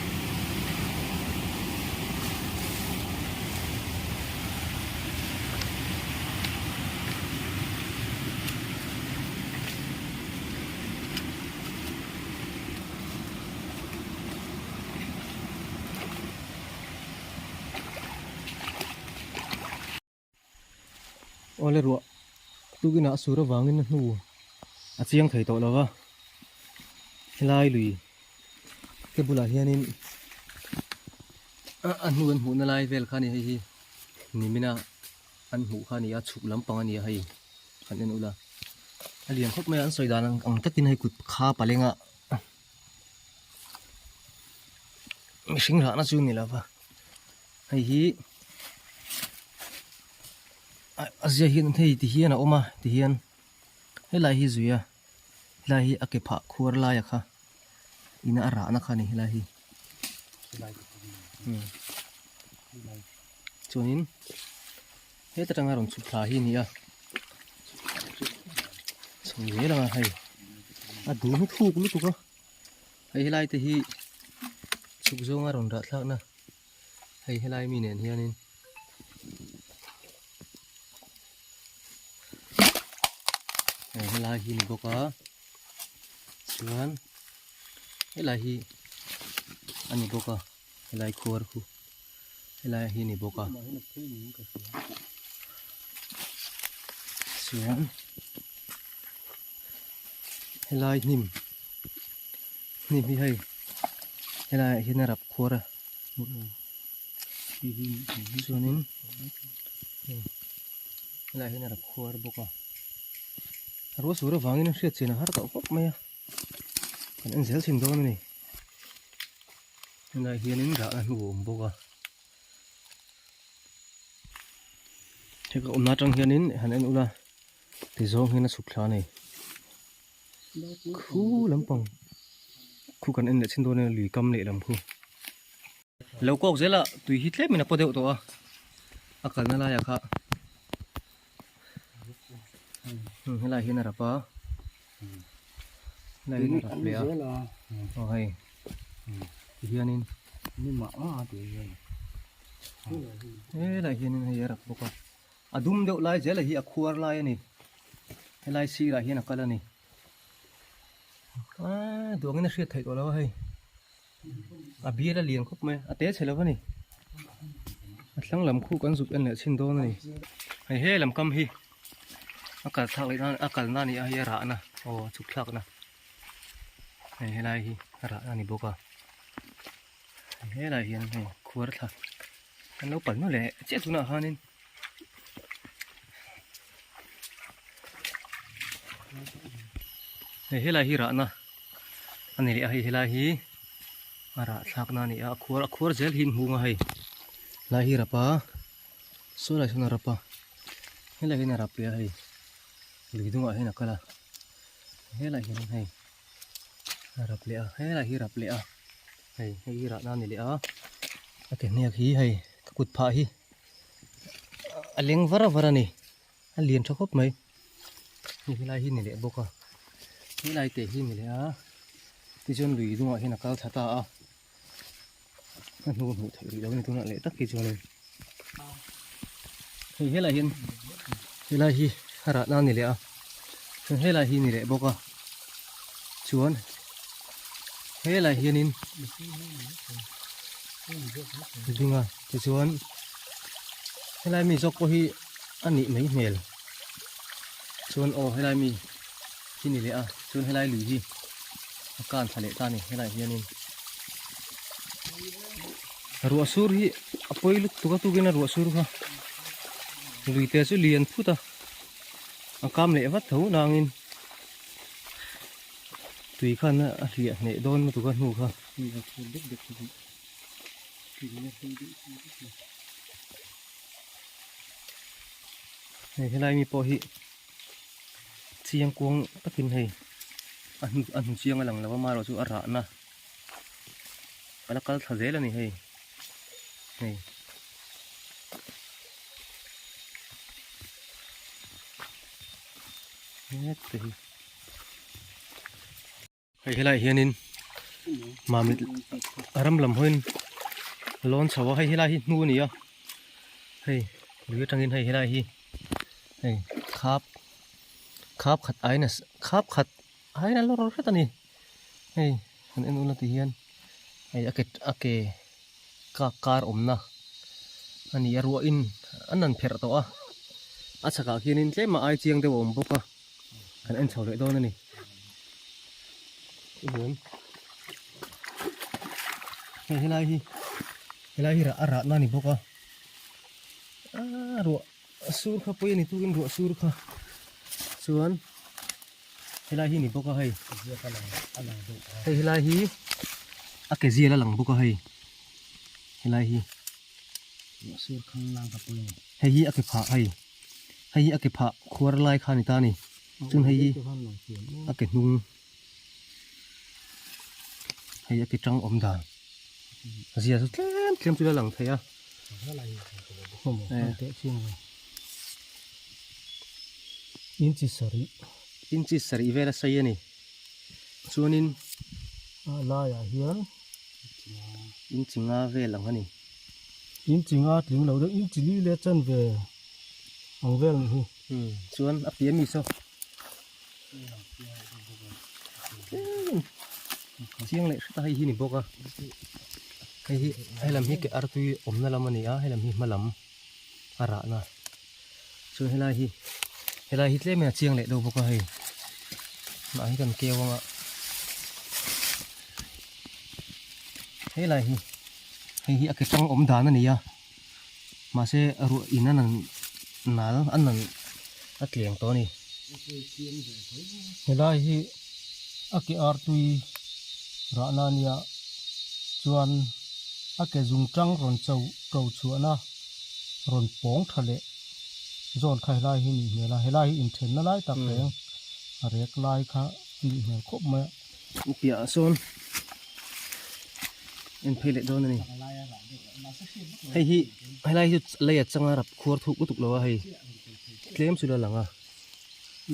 Awle ruah tukin ah sur avangin a hnu a chiang thei tawh lo va helai lui te bulah hianin a hnu an hmuhna lai vel kha a ni hei hi nimina an hmuh kha a ni a chhuk lampang a ni a hei han en ula a lian khawp mai a an sawi dan ang takin hei kut kha palenga mihring rahna chu ni lova hei hi a zia hian hei ti hian a awm a ti hian helai hi zui a helai hi a ke phah khuar lai a kha ina a rahna kha a ni helai hi chuanin heta tanga rawn chhuk thla hi a ni a chho zel ang a hei a dum hi thuk lutuk a hei helai te hi chhuk zawnga rawn rah thlak na hei helai mi nen hianin hei helai hi ni bawk a chuan helai hi a ni bawk a helai khuar khu helai hi ni bawk a chuan helai hnim hnim hi hei helai ah hian a rap khuar a chuanin helai ah hian a rap khuar bawk a ruah sur avangin a hriat chin a har tawh khawp mai a kan en zel thin dawn a ni. Helai hianin rahna hnu a awm bawk a hei ka awmna atang hianin han en ula ti zawng hian a chhuk thla a ni khu lampang khu kan en leh chin dawn a lui kam leh lam khu lo kawk zel a tui hi tlem in a paw deuh tawh a a kalna laiah kha helai hian a rap a. Helai hian a rap leh a aw hei tihianin helai hianin hei a rap bawk a a dum deuh lai zel a hi a khuar lai a ni helai sirah hian a kal a ni aaa duangin a hriat theih tawh lo a hei a bial a lian khawp mai a te chhe lo a ni a thlang lam khu kan zuk en leh chhin dawn a ni hei he lam kam hi a kal thlak leh nan a kal na ni a hei a rah na aw a chhuk thlak na hei helai hi a rah na a ni bawk a helai hian hei khuar thla an lo pal nawlh leh chiah tunah khanin hei helai hi rah na a ni leh a hei helai hi a rah thlak na a ni a a khuar a khuar zel hi an hung a hei helai hi rap a saw lai sawn a rap a helai hian a rap leh a hei lui dungah hian a kal a helai hian hei a rap leh a helai hi rap leh a hei hei hi rah na a ni leh a a ke hniak hi hei ka kut phah hi. a leng var var a ni a lian tha khawp mai hei helai hi ni leh bawk a helai te hi ni leh a tichuan lui dungah hian a kal thla ta a a hnu hmuh theih rih lo a ni tunah leh tak hi chuanin hei helai hian helai hi a rahna a ni leh a chuan helai hi ni leh bawk a chuan helai hianin ding a tichuan helai mi zawk pawh hi a nih mai hmel chuan aw helai mi hi ni leh a chuan helai lui hi a kan thla leh ta a ni helai hianin ruah sur hi a pawi lutuk a tukin a ruah sur kha lui te chu lian phut a a kam leh vat tho nangin tui khan a hliah hneh dawn lutuk a hnu kha. Hei helai mi pawh hi chiang kuang takin hei a hnu a hnu chiang a lang lo a marawh chu a rahna a la kal thla zel a ni hei hei. Heta hi hei helaiah hianin mamit ram lam hawiin lawn chho a hei helai hi hnu a ni a hei lui atangin hei helai hi hei khap khap khat aiin a khap khat aiin a la rawlh hret a ni hei han en ula ti hian hei a ke a ke kak kar awmna a ni a ruahin an han pherh tawh a a chhakah khianin tlem a ai chiang deuh a awm bawk a kan en chho leh dawn a ni hei helai hi helai hi a rahna a ni bawk a ruah sur kha pawi a ni tukin ruah sur kha chuan helai hi ni bawk a hei hei helai hi a ke zial a lang bawk a hei helai hi hei hi a ke phah hei hei hi a ke phah khuar lai kha a ni ta a ni chuan hei hi a ke hnung hei a ke tang awm dan zia chu tlem tlem chu la lang thei a Inchi sarih. Inchi sarih vel a sei a ni. Chuanin a laiah hian inchi nga vel ang a ni. Inchi nga tling lo deuh inchi li leh chanve ang vel ni hi. Chuan a piah mi saw. Chiang leh hret a hei hi ni bawk a. Hei hi hei lam hi ke artui awmna lam a ni a hei lam hi hma lam a rahna. Chuan helai hi helai hi tlem in a chiang leh deuh bawk a hei mah hi kan keu anga helai hi hei hi a ke tang awm dan a ni a mahse ruah in a nan nal a nan a tleng tawh a ni. Helai hi a ke artui rahna a nia chuan a ke zung tang rawn cho to chhuahna. rawn pawng tha leh zawn kha helai hi nih hmel a helai hi inthenna lai tak reng a rek lai kha a nih hmel khawp mai a. Piahah sawn en phei leh dawn a ni hei hi helai hi chu lei atanga rap khuar thuk lutuk lo a hei tlem chu la lang a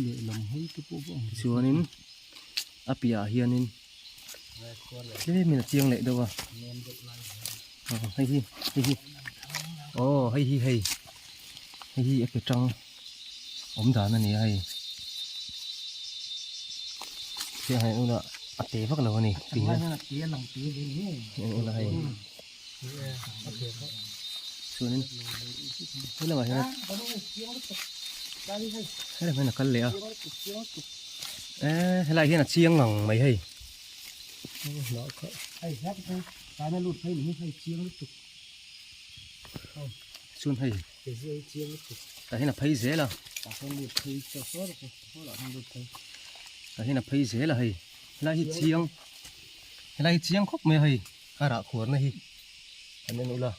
lehlam hawi te pawh va ang chuanin a piahah hianin Tlemin a chiang leh deuh a hei hi hei hi aw hei hi hei hei hi a ke tang awm dan a ni a hei chiah hei ula a te vak lo a ni ti hian ula hei chuanin he lamah hian he lamah hian a kal leh a eee helaiah hian a chiang ngang mai hei chuan hei tah hian a phei zel a tah hian a phei zel a hei helai hi chiang helai hi chiang khawp mai a hei a rah khuarna hi an en ula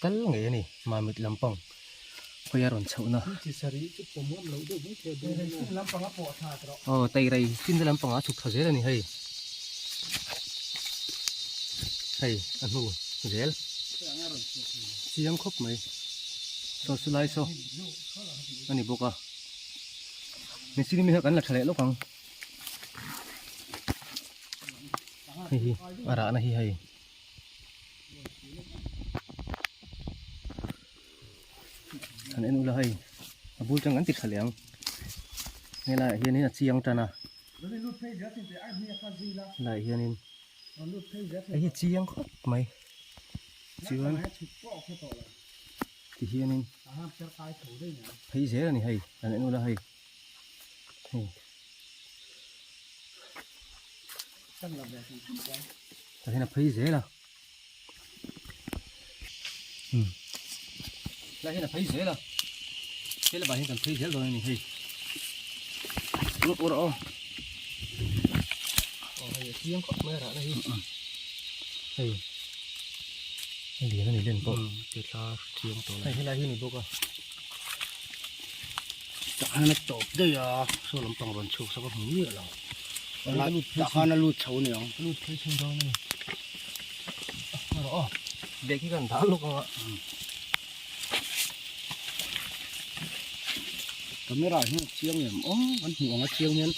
kal ngei a ni mamit lampang khawi a rawn chhohna aw teirei chin te lampang ah a chhuk thla zel a ni hei hei a hnu zel chiang khawp mai. Saw chu lai saw a ni bawk a machine mi kha kan la tha leh lawk ang hei hi a rahna hi hei. Han en ula hei a bul tang an ti tha leh ang helaiah hianin a chiang tan a helaiah hianin hei hi chiang khawp mai chuan ti hianin phei zel a ni hei han en ula hei hei tah hian a phei zel a. Lai hian a phei zel a he lamah hian kan phei zel dawn a ni hei lut ur aw aw hei a chiang khawp mai a rahna hi hei hei lian a ni len pawh ti thla chiang tawh hei helai hi a ni bawk a tah hian a tawp daih a saw lampang rawn chhuak sak a hmu miah lo tah khan a lut chho a ni ang a lut phei chhun dawn a ni. Bag hi kan dah lawk ang a. Camera hian a chiang em aw kan hmuh ang a chiang hian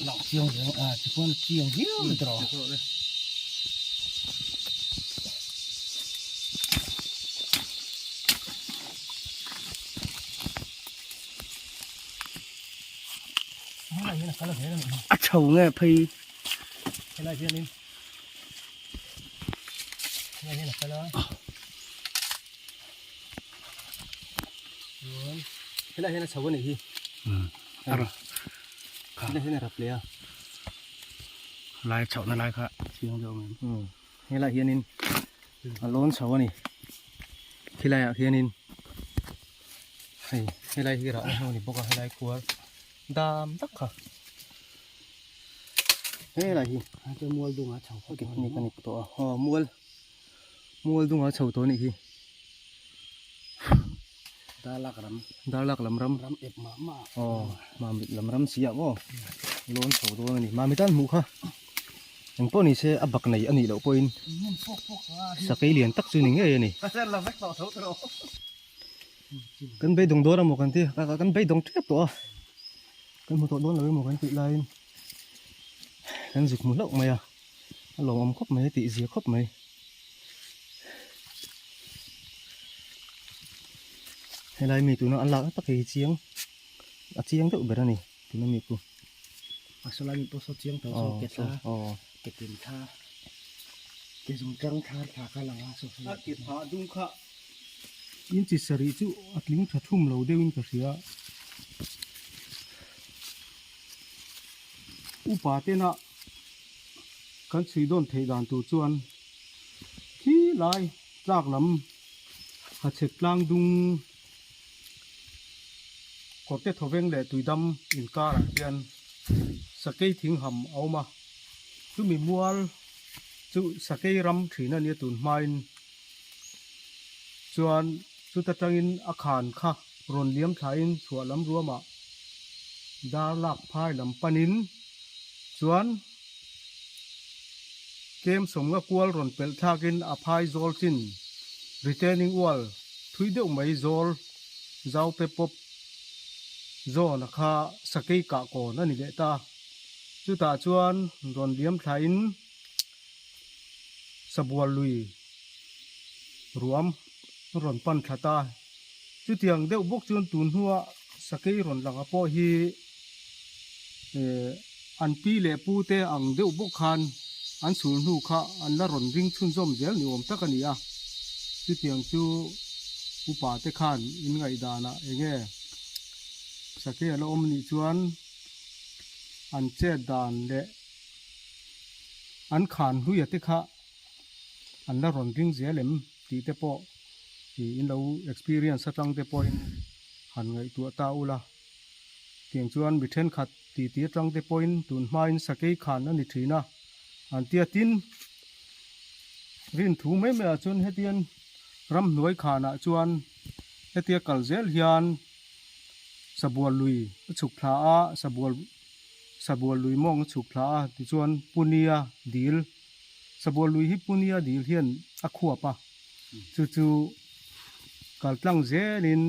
lang chiang ve a tichuan a chiang viau mai tawh a chho nge phei helai hianin Helai hian a kal a. Chuan helai hian a chho a nih hi. A ra. Helai hian a rap leh a. Lai chhohna lai kha chiang deuh ang em. Helai hianin a lawn chho a ni. Khilaiah khianin hei helai hi rahna hnu a ni bawk a helai khuar dam tak kha. Helai hi a chu mual dunga chho phawt ni ka ni tawh a aw mual mual dunga chho tawh anih hi darlak ram darlak lam ram ram ep mah mah aw mamit lam ram si ah maw lawn chho dawn a ni mamit an hmuh kha eng pawh ni se a bak nei a nih loh pawhin sakei lian tak chu ni ngei a ni kan beidawng dawn amaw kan ti kan beidawng tep tawh a. Kan hmu tawh dawn lo emaw kan tih laiin kan zuk hmu hlauh mai a, a lawmawm khawp mai a tih zia khawp mai. Helai mi tuna an lak tak hi chiang a chiang deuh ber a ni tuna mi chu. A sawlai mi pawh saw chiang tawh saw ke thla ke tin thla ke zum tang thla thla kha lang a saw a ke phah dung kha inchi sarih chu a tling tha thum lo deuhin ka hria. Upa tena kan chhui dawn theih dan tur chuan khi lai tlak lam hachhek tlang dung kawrte thawveng leh tuidam inkarah hian sakei thing ham a awm a, chumi mual chu sakei ram thin a nia tun hmain chuan chuta tangin a khan kha rawn liam thlain chhuah lam ruamah dar lak phai lam panin chuan tlem sawmnga kual rawn pelh thlakin a phai zawl chin retaining wall thui deuh mai zawl zau pe pawp zawn a kha sakei kah kawn a ni leh ta. Chutah chuan rawn liam thlain sabual lui ruam rawn pan thla ta. Chutiang deuh bawk chuan tun hnua sakei rawn langa pawh hi eh an pi leh pu te ang deuh bawk khan an chhul hnu kha an la rawn ring chhunzawm zel ni awm tak a ni a. Chutiang chu upa te khan in ngaihdanah eng nge sakei a la awm nih chuan an chet dan leh an khan hluia te kha an la rawn ring zel em tih te pawh ih in lo experience atang te pawhin han ngaihtuah ta ula tiang chuan mi thenkhat tih tih atang te pawhin tun hmain sakei khan a ni thin a an tia tin rin thu mai mai ah chuan hetian ramhnuai khanah chuan hetia kal zel hian sabual lui a chhuk thla a sabual sabual lui mawng a chhuk thla a tichuan Punia dil sabual lui hi Punia dil hian a khuap a chu chu. Kaltlang zelin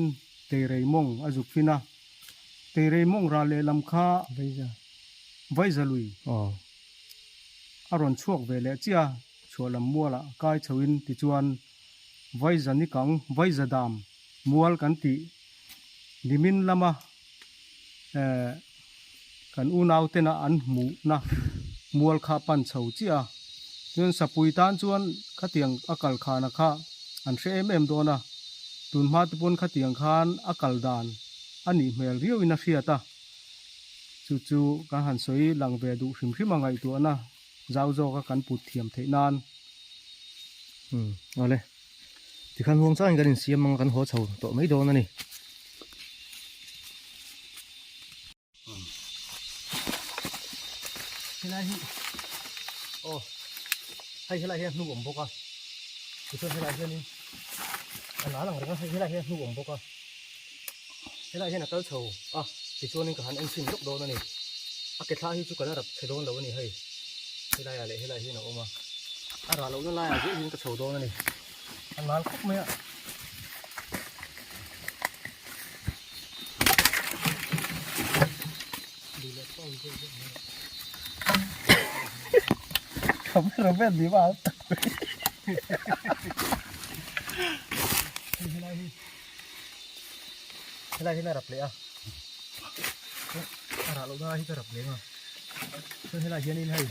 Teirei mawng a zuk fin a, Teirei mawng ral lehlam kha Vaiza lui a rawn chhuak ve leh chiah a, chhuahlam mualah kai chhoin tichuan Vaiza nikang, Vaiza dam mual kan tih nimin lama kan unau tena an hmuhna mual kha pan chho chiah a, chuan sapui tan chuan khatiang a kal khana kha an hre em em dawn a, tun hma te pawn khatiang khan a kal dan a nih hmel riau in a hriat a, chu chu kan han sawi lang ve duh hrim hrim a ngaihtuahna zau zawk a kan put thiam theih nan. Umm awle tikhan huang changin kan insiam ang a kan haw chho tawh mai dawn a ni. Helai hi aw hei helai hian hnu awm bawk a tichuan helai hianin a nal ang reng a hei helai hian hnu awm bawk a helai hian a kal chho a tichuanin ka han en chhin lawk dawn a ni a ke thla hi chu ka la rap chhe dawn lo a ni hei helaiah leh helai hian a awm a a rah lohna laiah zel hian ka chho dawn a ni a nal khawp mai a. Helai hi a rap leh a a rah loh na hi ka rap leng a chuan helai hianin hei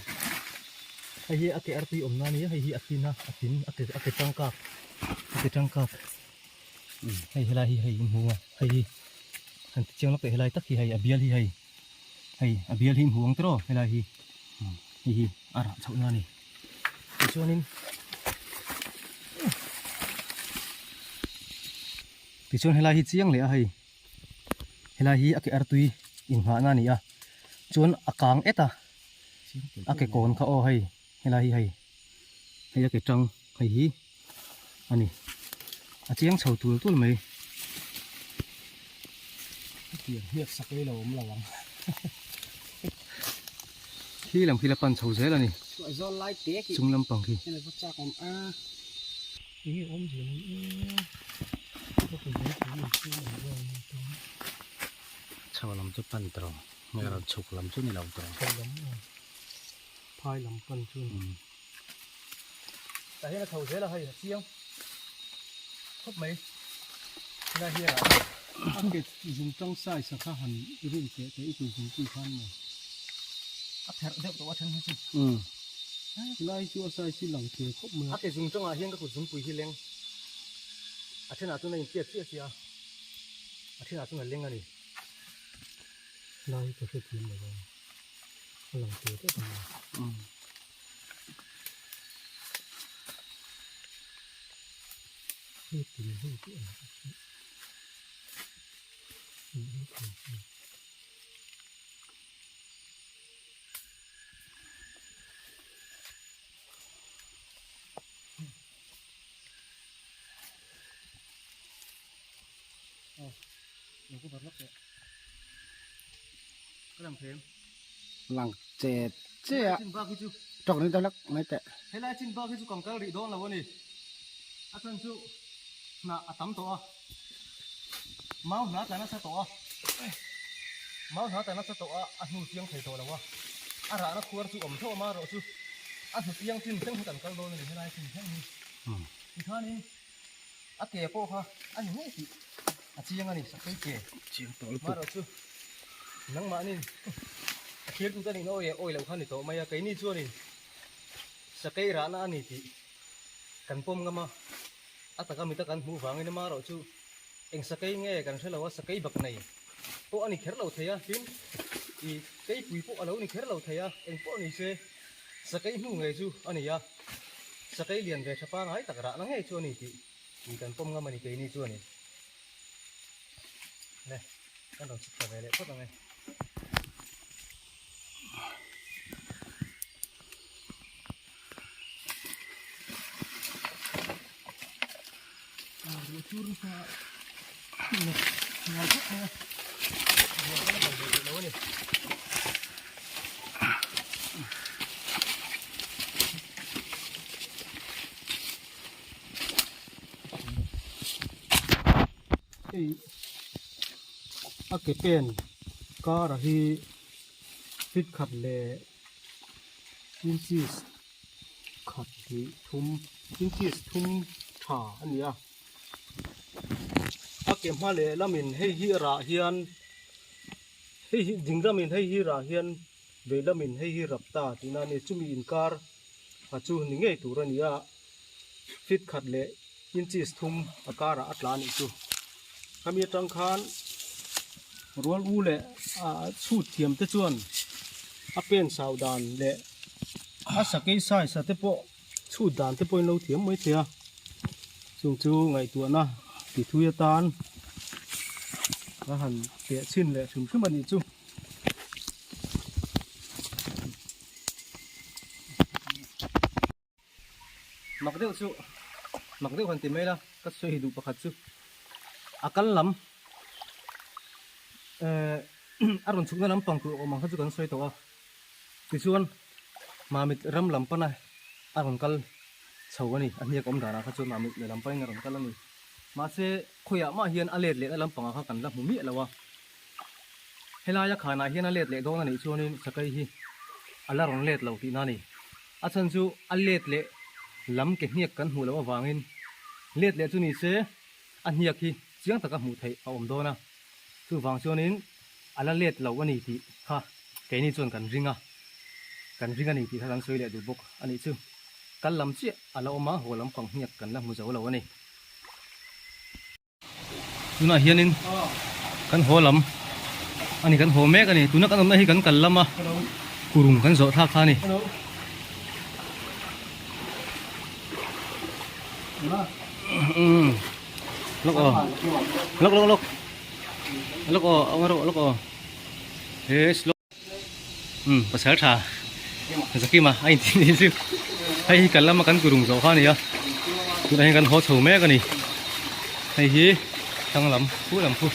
hei hi a ke artui awmna a ni a hei hi a tin a a tin a ke a ke tangkak a ke tangkak hei helai hi hei in hmu a hei hi han ti chiang lawk teh helai tak hi hei a bial hi hei hei a bial hi in hmu ang tiraw helai hi hei hi a rah chhoh na a ni tichuanin tichuan helai hi chiang leh a hei helai hi a ke artui inghahna a ni a chuan a kang et a a ke kawn kha aw hei helai hi hei hei a ke tang hei hi a ni a chiang chho tul tul mai hetiang hniak sak ei lo awm lo ang khi lam khi la pan chho zel a ni chung lampang khi enge awm zel ang chho lam chu pan tawh nge rawn chhuk lam chu ni lo tawh chho lam phai lam pan chu ni tah hian a chho zel a hei a chiang khawp mai helai hian a ke zung tang size a kha han rin teh teh i kut zungpui khan maw a pherh deuh tawh a then hi chu helai chu a size hi lang thei khawp mai a ke zung tangah hian ka kut zungpui hi leng a thenah chuan a intiat chiah chiah a a thenah chuan a leng a ni Lai hi ka hrethiam lo a, a lang thei tlat a ni. Hei tin hei chu ang tak chu hei hi thei chu. Lang che che a tawk ni ta lak mai teh. Helai chin bak hi chu kan kal rih dawn lo a ni. A chhan chu hnah a tam tawh a, mau hna tla nasa tawh a, mau hna tla nasa tawh a, a hnu chiang thei tawh lo a, a rahna khuar chu awm theuh a marawh chu a hnu piang chin thleng hi kan kal dawn a ni helai chin thleng hi. Tikhanin a ke pawh kha a ni ngei tih a chiang a ni sakei ke Chiang tawh lutuk. Marawh chu nangmahnin a thlir tute nih na awi awi loh kha ni tawh mai a keini chuanin sakei rahna a ni tih kan pawm ngam a a taka mita kan hmuh vangin marawh chu eng sakei nge kan hre lo a sakei bak nei pawh a ni kher lo thei a tin ih keipui pawh a lo ni kher lo thei a eng pawh ni se sakei hnu ngei chu a ni a. Sakei lian ve tha pangai tak rahna ngei chu a ni tih tih kan pawm ngam a ni keini chu a ni. Le, kan rawn chhuk thla ve leh phawt ang e. Ah, ruah chur nasa ngai khawp mai a. Ruah kha la bo ve teh lo a ni. Hei a ke pen kar a hi fit khat leh inches khat hnih thum inches thum tha a ni a a ke hma leh lamin hei hi rah hian hei hi ding lamin hei hi rah hian vei lamin hei hi rap ta tihna a ni chumi inkar a chu ni ngei tur a ni a fit khat leh inches thum a karah a tla a nih chu khami atang khan rual u leh ah chhut thiam te chuan a pen sau dan leh a sakei size a te pawh chhut dan te pawhin lo thiam mai thei a chung chu ngaihtuahna ti thui atan a han teh chhin leh hrim hrim a nih chu. Mak deuh chu mak deuh han ti mai la ka sawi duh pakhat chu a kal lam eh a rawn chhukna lampang tur awm ang kha chu kan sawi tawh a tichuan Mamit ram lam pana a rawn kal chho a ni a hniak awm danah kha chuan Mamit lehlam panin a rawn kal a ni mahse khawiah mah hian a let lehna lampangah kha kan la hmu miah lo a. Helaia khanah hian a let leh dawn a nih chuanin Sakei hi a la rawn let lo tihna a ni. A chhan chu a let leh lam ke hniak kan hmuh loh avangin let leh chu ni se a hniak hi chiang taka hmuh theih a awm dawn a. Chuvang chuanin a la let lo a ni tih kha keini chuan kan ring a, kan ring a ni tih kha kan sawi leh duh bawk a nih chu. Kal lam chiah a la awm a, haw lampang hniak kan la hmu zo lo a ni. Tunah hianin kan haw lam a ni kan haw mek a ni tuna kan awmna hi kan kal lam a kurung kan zawh thlak kha a ni. Lawk aw lawk lawk lawk lawk aw awm rawh lawk aw he slow um pasal tha Zakima a inti ni chu hei hi kan lama kan kurung zawh kha a ni a tunah hian kan haw chho mek a ni hei hi thlang lam khu lam khu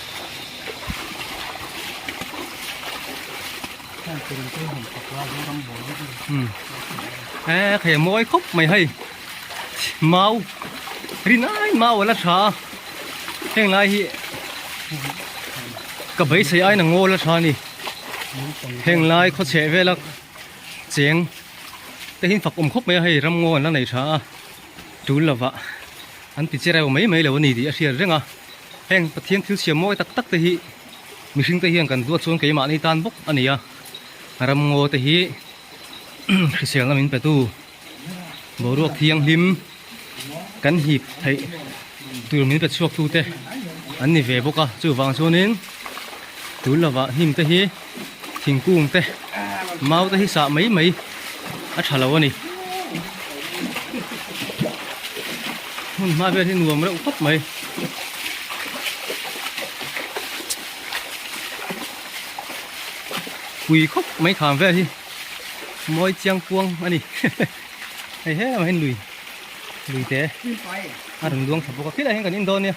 um e khai mawi khawp mai hei mau rin ai mau a la tha a heng lai hi ka beisei aiin a ngawl a tha a ni. Heng lai khaw chheh vela cheng te hi fak awm khawp mai a hei ram ngaw an la nei tha a tul lovah an ti chereu mai mai lo a ni tih a hriat reng a heng Pathian thil siam mawi tak tak te hi mihring te hian kan duat chuan keimahni tan bawk a ni a ram ngaw te hi hriselna min pe tu boruak thianghlim kan hip theih tur min pe chhuak tu te an ni ve bawk a chuvang chuanin tun lovah hnim te hi thingkung te mau te hi sah mai mai a tha lo a ni hmun hma vel hi nuam reuh khawp mai. Pui khawp mai kham vel hi. Mawi chiang kuang a ni hei he lamah hian lui lui te a rawn luang thla bawk a khilaiah hian kan in dawn nia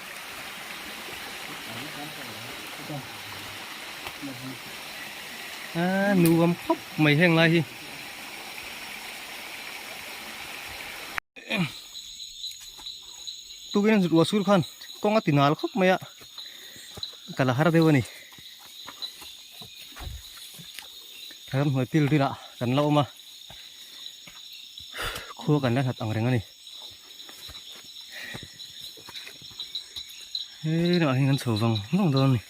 a nuam khawp mai heng lai hi tukin ruah sur khan kawng a ti nal khawp mai a ka la har deuh a ni. Ramhnuai pil rilah kan la awm a, khua kan la hlat ang reng a ni. Hei lamah hian kan chho vang vang dawn a ni.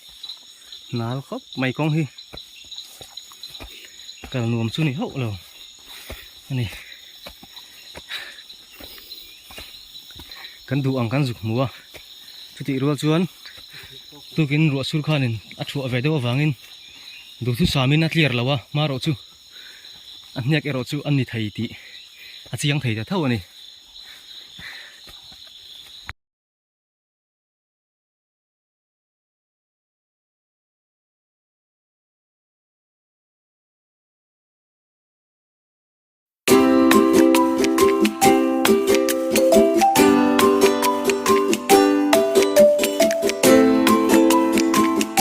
Nal khawp mai kawng hi kal nuam chu ni hauh lo a ni. Kan duh ang kan zuk hmu a, chutih rual chuan tukin ruah sur khanin a thuah ve deuh avangin Duhthusamin a tliar lo a, hmarawh chu a hniak erawh chu a ni thei tih a chiang thei ta tho a ni.